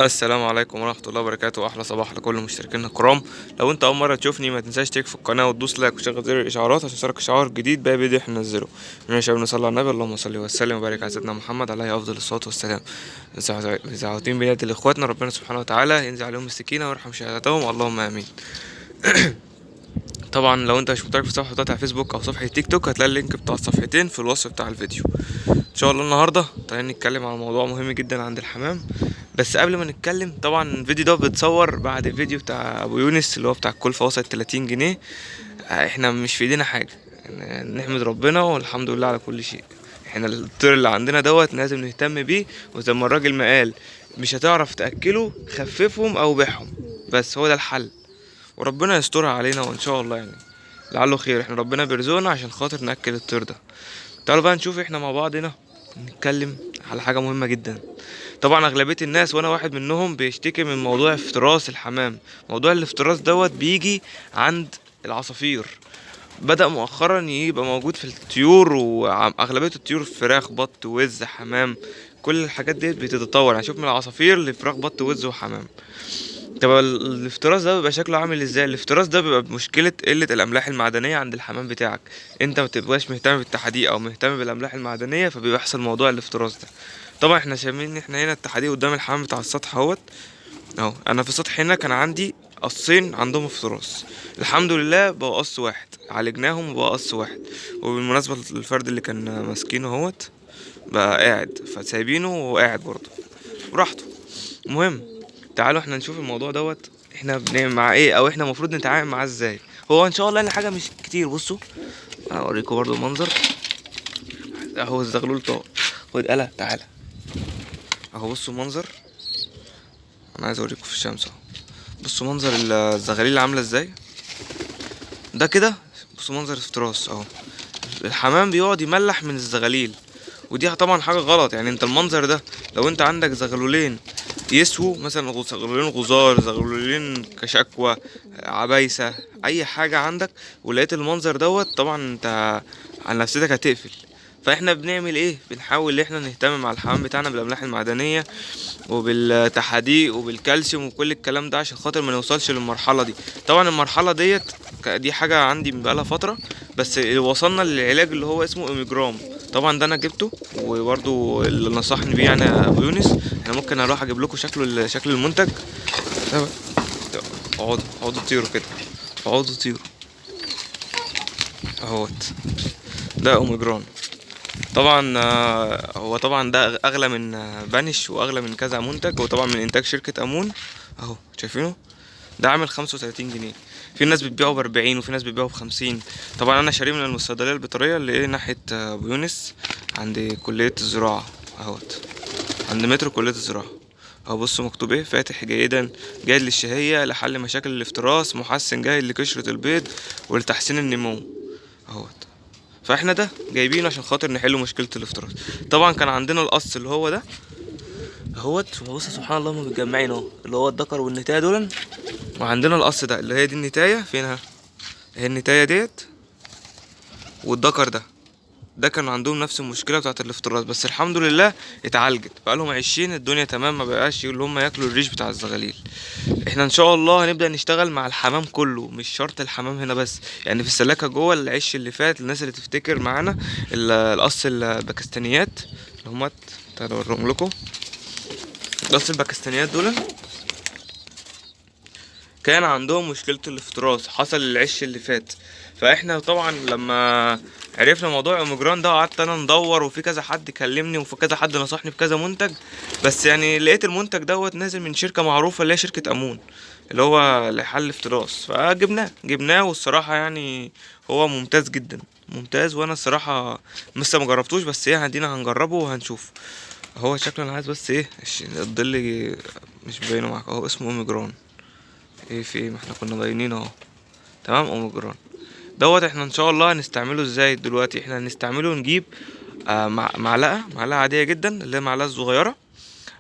السلام عليكم ورحمة الله وبركاته. أحلى صباح لكل مشتركينا الكرام. لو أنت أول مرة تشوفني ما تنساش تشترك في القناة وتدوس like وتشغل زر الإشعارات عشان يوصلك إشعار جديد بأي فيديو احنا ننزله. يا شباب نصلي على النبي، اللهم صل وسلم وبارك على سيدنا محمد عليه أفضل الصلاة والسلام. زعوتين بنية لإخواتنا، ربنا سبحانه وتعالى ينزل عليهم السكينة ويرحم شهادتهم، اللهم آمين. طبعا لو انت مش مشترك في الصفحة بتاعتي على فيسبوك او صفحة تيك توك هتلاقي ال link بتاع الصفحتين في الوصف بتاع الفيديو. ان شاء الله النهارده طالعين نتكلم على موضوع مهم جدا عند الحمام. بس قبل ما نتكلم، طبعا الفيديو ده بيتصور بعد الفيديو بتاع ابو يونس اللي هو بتاع الكلفة وصلت 30 جنيه. احنا مش في ايدينا حاجة، يعني نحمد ربنا والحمد لله على كل شيء. احنا الطير اللي عندنا دوت لازم نهتم بيه، وزي ما الراجل ما قال مش هتعرف تاكله خففهم او بيعهم، بس هو ده الحل، وربنا يسترها علينا وان شاء الله يعني لعله خير. احنا ربنا بيرزقنا عشان خاطر ناكل الطير ده. تعالوا بقى نشوف احنا مع بعض هنا نتكلم على حاجة مهمة جدا. طبعا اغلبية الناس وانا واحد منهم بيشتكي من موضوع افتراس الحمام. موضوع الافتراس دوت بيجي عند العصافير، بدأ مؤخرا يبقى موجود في الطيور، واغلبية الطيور فراخ بط وز حمام، كل الحاجات ديت بتتطور. يعني شوف من العصافير لفراخ بط وز وحمام. طب الافتراس ده بيبقى شكله عامل ازاي؟ الافتراس ده بيبقى بمشكلة قلة الاملاح المعدنية عند الحمام بتاعك. انت ما بتبقاش مهتم بالتحديق او مهتم بالاملاح المعدنية، فبيحصل موضوع الافتراس ده. طبعا احنا شايفين ان احنا هنا التحديق قدام الحمام بتاع السطح اهوت اهو. انا في السطح هنا كان عندي قصين عندهم افتراس، الحمد لله بقى قص واحد عالجناهم وبقى قص واحد. وبالمناسبة الفرد اللي كان ماسكينه اهوت بقى قاعد، فسايبينه وقاعد برضه براحته. المهم تعالوا احنا نشوف الموضوع دوت احنا بنعمل معاه ايه، او احنا المفروض نتعامل معاه ازاي. هو ان شاء الله ان حاجة مش كتير. بصوا انا اوريكم برضو المنظر اهو، الزغلول طار. خد قلق تعالى اهو. بصوا المنظر، انا عايز اوريكم في الشمس اهو. بصوا منظر الزغاليل عامله ازاي ده كده. بصوا منظر افتراس اهو، الحمام بيقعد يملح من الزغاليل، ودي طبعا حاجة غلط. يعني انت المنظر ده لو انت عندك زغلولين يسووا مثلا زغلولين غزار، زغلولين كشكوى، عبايسة، اي حاجة عندك، ولقيت المنظر دوت طبعا انت على نفسيتك هتقفل. فاحنا بنعمل ايه؟ بنحاول ان احنا نهتم مع الحمام بتاعنا بالاملاح المعدنية وبالتحاديق وبالكالسيوم وكل الكلام ده عشان خاطر ما نوصلش للمرحلة دي. طبعا المرحلة ديت دي حاجة عندي بقالها فترة، بس وصلنا للعلاج اللي هو اسمه اوميجرام. طبعا ده انا جبته، وبرده اللي نصحني بيه يعني ابو يونس. انا ممكن اروح اجيب لكم شكله، شكل المنتج. اقعدوا اقعدوا طيروا كده، اقعدوا طيروا اهوت. ده اوميجران طبعا. هو طبعا ده اغلى من بانش واغلى من كذا منتج، وطبعا من انتاج شركة امون اهو شايفينه. ده عامل 35 جنيه، في ناس بتبيعه ب40 وفي ناس بتبيعه ب50. طبعا انا شاريه من الصيدلية البيطريه اللي ايه ناحية ابو يونس عند كليه الزراعة اهوت، عند مترو كليه الزراعة اهو. بصوا مكتوب ايه: فاتح جيدا، جيد للشهيه، لحل مشاكل الافتراس، محسن جيد لقشره البيض ولتحسين النمو اهوت. فاحنا ده جايبينه عشان خاطر نحل مشكلة الافتراس. طبعا كان عندنا القص اللي هو ده اهوت، بصوا سبحان الله هما متجمعين اهو، اللي هو الذكر والنتايه دول. وعندنا القص ده اللي هي دي النتايه، فينها؟ هي النتايه ديت والذكر ده. ده كان عندهم نفس المشكلة بتاعت الافتراس، بس الحمد لله اتعالجت، بقالهم 20 الدنيا تمام، ما بقاش اللي هم ياكلوا الريش بتاع الزغاليل. احنا ان شاء الله هنبدا نشتغل مع الحمام كله، مش شرط الحمام هنا بس. يعني في السلاكه جوه العش اللي فات، الناس اللي تفتكر معانا القص الباكستانيات اللي هم، تعالوا اوريهم لكم. القص الباكستانيات دول كان عندهم مشكلة الافتراس، حصل العش اللي فات. فاحنا طبعا لما عرفنا موضوع اوميجران ده قعدت انا ندور، وفي كذا حد كلمني وفي كذا حد نصحني بكذا منتج، بس يعني لقيت المنتج دوت نازل من شركة معروفة اللي هي شركة امون، اللي هو لحل افتراس، فجبناه جبناه. والصراحة يعني هو ممتاز جدا ممتاز، وانا الصراحة لسه مجربتوش، بس ايه هدينا هنجربه وهنشوف. هو شكله انا عايز بس ايه الظل مش باينة معاك اهو، اسمه اوميجران. ايه في ايه؟ ما احنا كنا باينين اهو. تمام، اوميجران دوت احنا ان شاء الله هنستعمله ازاي دلوقتي؟ احنا هنستعمله نجيب معلقه عادية جدا اللي هي معلقه صغيرة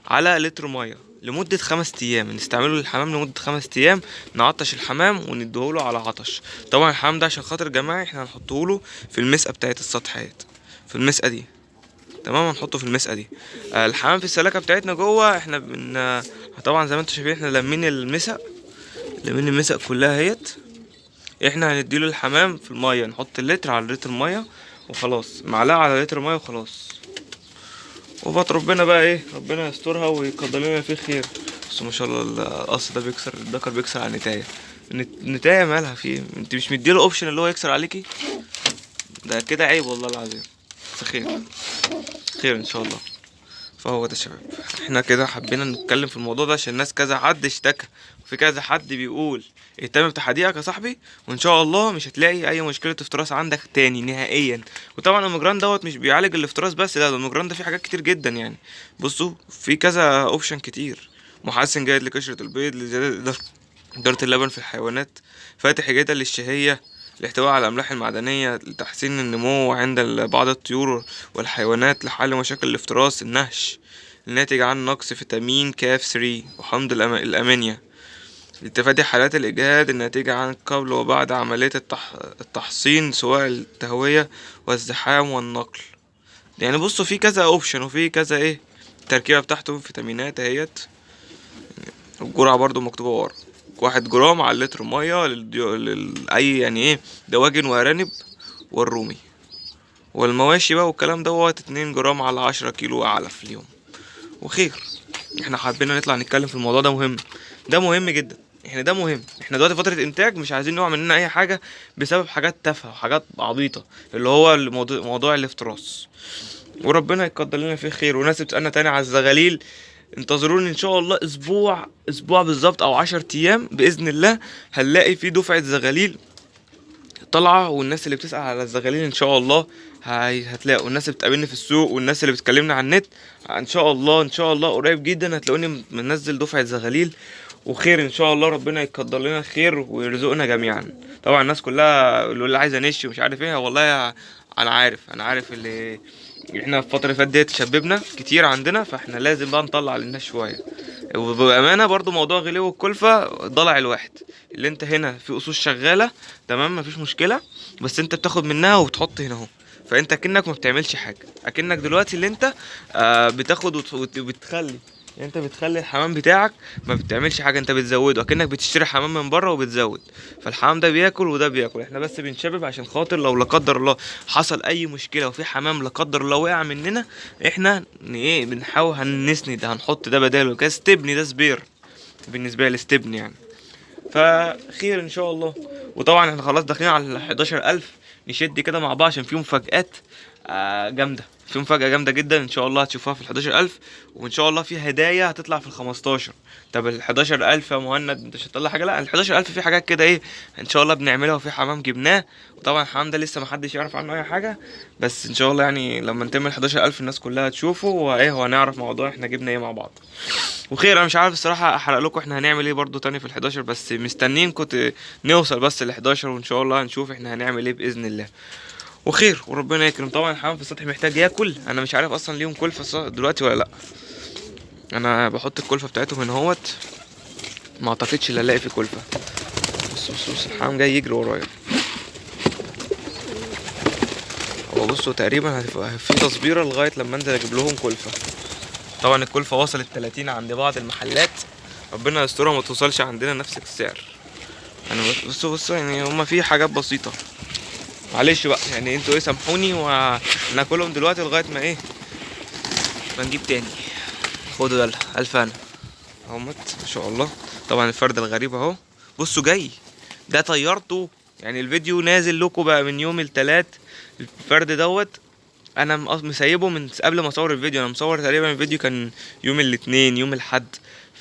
على لتر مية لمدة 5 ايام. نستعمله للحمام لمدة 5 ايام، نعطش الحمام ونديهوله على عطش. طبعا الحمام ده عشان خاطر جماعي احنا هنحطهوله في المسقه بتاعه السطح ديت، في المسقه دي تمام، هنحطه في المسقه دي. الحمام في السلاكه بتاعتنا جوه احنا طبعا زي ما انتم شايفين احنا لمين المسق، لمين المسق كلها اهيت. احنا هنديله الحمام في المية، نحط اللتر على لتر المية وخلاص، معلقه على لتر مية وخلاص. وبات ربنا بقى ايه، ربنا يسترها ويقدر لنا فيه خير. بس ما شاء الله القص ده بيكسر، الذكر بيكسر على النتايه. النتايه مالها فيه؟ انت مش مديله option اللي هو يكسر عليكي؟ ده كده عيب والله العظيم. بس خير خير ان شاء الله. فهو ده شباب، احنا كده حبينا نتكلم في الموضوع ده عشان الناس كذا حد اشتكى، وفي كذا حد بيقول اهتم بتحديقك يا صاحبي، وان شاء الله مش هتلاقي اي مشكلة افتراس عندك تاني نهائيا. وطبعا المجران دوت مش بيعالج الافتراس بس، لا ده المجران ده فيه حاجات كتير جدا يعني. بصوا في كذا option كتير، محسن جيد لقشره البيض، لزيادة إدارة اللبن في الحيوانات، فاتح جيدا للشهيه، الاحتواء على الأملاح المعدنية، لتحسين النمو عند بعض الطيور والحيوانات، لحل مشاكل الافتراس، النهش الناتج عن نقص فيتامين كاف 3 وحمض الأمينيا، لتفادي حالات الإجهاد الناتجة عن قبل وبعد عملية التحصين سواء التهوية والزحام والنقل. يعني بصوا في كذا option وفي كذا ايه التركيبة بتاعته، فيتامينات اهيت. الجرعة برضو مكتوبة ورا، 1 جرام على لتر مية لأي يعني ايه دواجن وأرانب والرومي والمواشي بقى والكلام دوت، 2 جرام على 10 كيلو علف في اليوم. وخير، احنا حبينا نطلع نتكلم في الموضوع ده، مهم، ده مهم جدا. احنا ده مهم، احنا دلوقتي فترة انتاج مش عايزين نقع مننا اي حاجة بسبب حاجات تافهة وحاجات عبيطة اللي هو موضوع الافتراس. وربنا يقدر لنا فيه خير. وناس بتسألنا تاني على الزغاليل، انتظروني ان شاء الله اسبوع بالظبط او 10 ايام باذن الله هنلاقي في دفعة زغاليل طالعة. والناس اللي بتسأل على الزغاليل ان شاء الله هتلاقوا، الناس اللي بتقابلني في السوق والناس اللي بتكلمني على النت ان شاء الله، ان شاء الله قريب جدا هتلاقوني منزل دفعة زغاليل. وخير ان شاء الله، ربنا يقدر لنا خير ويرزقنا جميعا. طبعا الناس كلها اللي عايزه نش ومش عارف ايه، والله انا عارف، انا عارف اللي احنا في الفترة اللي فاتت ديت شببنا كتير عندنا، فاحنا لازم بقى نطلع للناس شوية. وبامانه برضو موضوع غلو الكلفة ضلع الواحد، اللي انت هنا في اصول شغالة تمام مفيش مشكلة، بس انت بتاخد منها وبتحط هنا اهو، فانت اكنك ما بتعملش حاجة، اكنك دلوقتي اللي انت بتاخد وبتخلي، يعني انت بتخلي الحمام بتاعك ما بتعملش حاجة، انت بتزوده اكنك بتشتري حمام من بره وبتزود، فالحمام ده بياكل وده بياكل. احنا بس بنشبب عشان خاطر لو لا قدر الله حصل اي مشكلة وفي حمام لا قدر الله وقع مننا، احنا ايه بنحاول هنسند، هنحط ده بداله كاستبني، ده spare بالنسبة لي استبني يعني. فخير ان شاء الله. وطبعا احنا خلاص داخلين على 11000، نشد كده مع بعض عشان في مفاجآت جامدة، في مفاجأة جامدة جدا ان شاء الله هتشوفوها في 11000، وان شاء الله في هدايا هتطلع في 15. طب 11000 يا مهند انت مش هتطلع حاجة؟ لا، 11000 في حاجات كده ايه ان شاء الله بنعملها، وفي حمام جبناه، وطبعا الحمام ده لسه ما حدش يعرف عنه اي حاجة، بس ان شاء الله يعني لما نتم 11000 الناس كلها تشوفه وايه، وهنعرف موضوع احنا جبنا ايه مع بعض. وخير، انا مش عارف الصراحة احرق لكم احنا هنعمل ايه برضو تاني في 11، بس مستنيين كنت نوصل بس ل 11، وان شاء الله هنشوف احنا هنعمل ايه باذن الله. وخير وربنا يكرم. طبعا الحمام في السطح محتاج ياكل، انا مش عارف اصلا ليهم كلفه دلوقتي ولا لا، انا بحط الكلفة بتاعتهم هنا اهوت، ما اعتقدش ان الاقي في كلفه. بص بص بص الحمام جاي يجري ورايا هو. بصوا تقريبا في تصبيره لغاية لما انزل اجيب لهم كلفه. طبعا الكلفة وصلت 30 عند بعض المحلات، ربنا يسترها ما توصلش عندنا نفس السعر. انا بصوا بصوا يعني هما في حاجات بسيطة، معلش بقى يعني انتوا ايه سامحوني وناكلهم دلوقتي لغاية ما ايه ما نجيب تاني. خدوا يلا الف انا اهوت ما شاء الله. طبعا الفرد الغريب اهو، بصوا جاي ده طيرته، يعني الفيديو نازل لكم بقى من يوم التلات. الفرد دوت انا مسيبه من قبل ما اصور الفيديو، انا مصور تقريبا الفيديو كان يوم الاثنين يوم الاحد،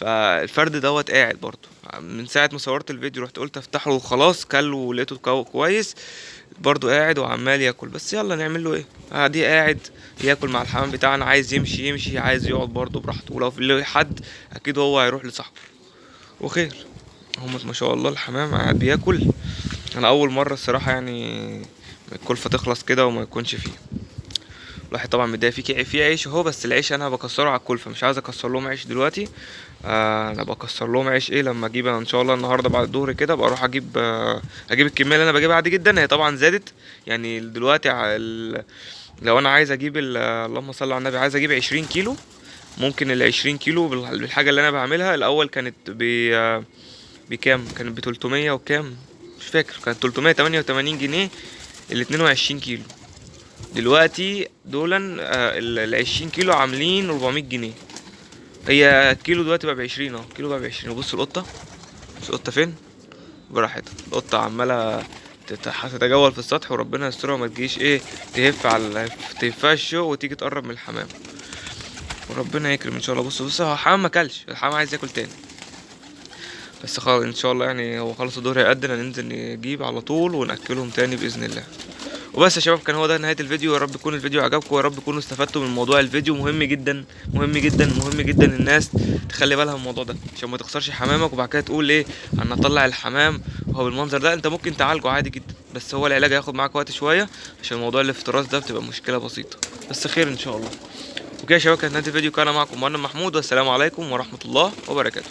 فالفرد دوت قاعد برضو من ساعة ما صورت الفيديو، رحت قلت افتحه وخلاص، كله ولقيته كويس برضو قاعد وعمال ياكل. بس يلا نعمل له ايه، ادي قاعد ياكل مع الحمام بتاعنا، عايز يمشي يمشي، عايز يقعد برضو براحته، ولو في حد اكيد هو هيروح لصاحبه. وخير هم ما شاء الله الحمام قاعد بياكل. انا اول مرة الصراحة يعني الكلفة تخلص كده وما يكونش فيه. الواحد طبعا متضايق في عيش اهو، بس العيش انا بكسره على الكلفة، مش عايز اكسر لهم عيش دلوقتي. انا بكسر لهم عيش ايه لما اجيب انا ان شاء الله النهارده بعد الظهر كده بروح اجيب الكمية اللي انا بجيبها عادي جدا. هي طبعا زادت يعني دلوقتي لو انا عايز اجيب اللهم صل على النبي، عايز اجيب 20 كيلو، ممكن ال20 كيلو بالحاجة اللي انا بعملها الاول كانت بكام؟ كانت ب300 وكام، مش فاكر، كانت 388 جنيه ال22 كيلو. دلوقتي دولا ال20 كيلو عاملين 400 جنيه. هي كيلو دلوقتي بقى ب20 اهو، كيلو بقى ب20. وبص القطة، بص القطة فين براحتها، القطة عماله تتجول في السطح، وربنا يسترها وما تجيش ايه تهف على تهفها الشوق وتيجي تقرب من الحمام، وربنا يكرم ان شاء الله. بص بص، هو الحمام ما اكلش، الحمام عايز ياكل تاني بس خلاص ان شاء الله. يعني هو خلاص الظهر هيقدم، هننزل نجيب على طول وناكلهم تاني باذن الله. وبس يا شباب، كان هو ده نهاية الفيديو. يا رب يكون الفيديو عجبكم، ويا رب تكونوا استفدتوا من موضوع الفيديو. مهم جدا مهم جدا مهم جدا الناس تخلي بالها من الموضوع ده عشان ما تخسرش حمامك، وبعد كده تقول ايه انا اطلع الحمام وهو بالمنظر ده. انت ممكن تعالجه عادي جدا، بس هو العلاج هياخد معاك وقت شوية عشان موضوع الافتراس ده بتبقى مشكلة بسيطة، بس خير ان شاء الله. وكده يا شباب كانت نهاية الفيديو. كان معكم مهند محمود، والسلام عليكم ورحمة الله وبركاته.